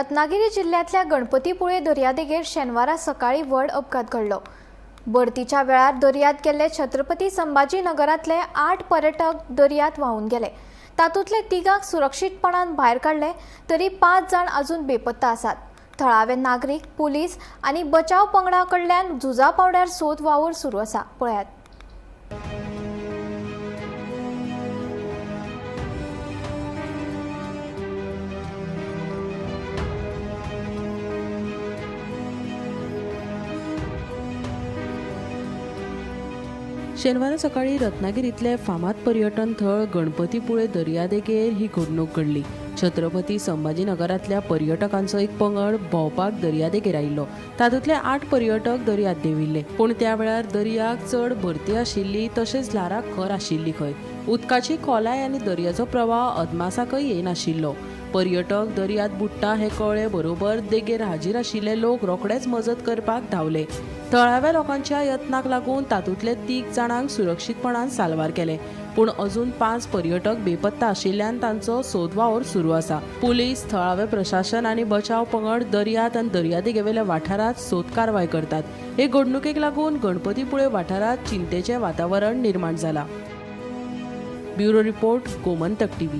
रत्नागिरी जिल्ल्यांतल्या गणपतीपुळे दर्यादेगेर शेनवारा सकाळी व्हड अपघात घडलो. भरतीच्या वेळार दर्यांत गेल्ले छत्रपती संभाजी नगरांतले 8 पर्यटक दर्यांत व्हांवून गेले. तातूंतले 3 सुरक्षीतपणान भायर काडले तरी 5 जाण अजून बेपत्ता आसात. थळावे नागरीक, पुलीस आनी बचाव पंगडा कडल्यान झुजा पावड्यार सोद वावर सुरू आसा. पळयात. शेनवारा सकाळी रत्नागिरीतले फामाद पर्यटन थळ गणपतीपुळे दर्यादेगेर ही घडणूक घडली. छत्रपती संभाजीनगरांतल्या पर्यटकांचो एक पंगड भोंवपाक दर्यादेगेर आयिल्लो. तातूंतले 8 पर्यटक दर्यांत देंविल्ले, पूण त्या वेळार दर्याक चड भरती आशिल्ली तशेंच ल्हारां खर आशिल्ली खंय. उदकाची खोलाय आनी दर्याचो प्रवाह अदमासाकय येनाशिल्लो. पर्यटक दर्यांत बुडटा हें कळ्ळे बरोबर देगेर हाजीर आशिल्ले लोक रोखडेच मजत करपाक धांवले. थळाव्या लोकांच्या यत्नाक लागून तातूंतले 3 जाणांक सुरक्षीतपणान साल्वार केले, पूण अजून 5 पर्यटक बेपत्ता आशिल्ल्यान तांचो सोदवावर सुरू आसा. पुलीस, थळावे प्रशासन आनी बचाव पंगड दर्यांत आनी दर्यादेगेवेल्या वाठारांत सोद कारवाय करतात. हे घडणुकेक लागून गणपतीपुळे वाठारांत चिंतेचें वातावरण निर्माण जालां. Bureau report, Gomantak TV.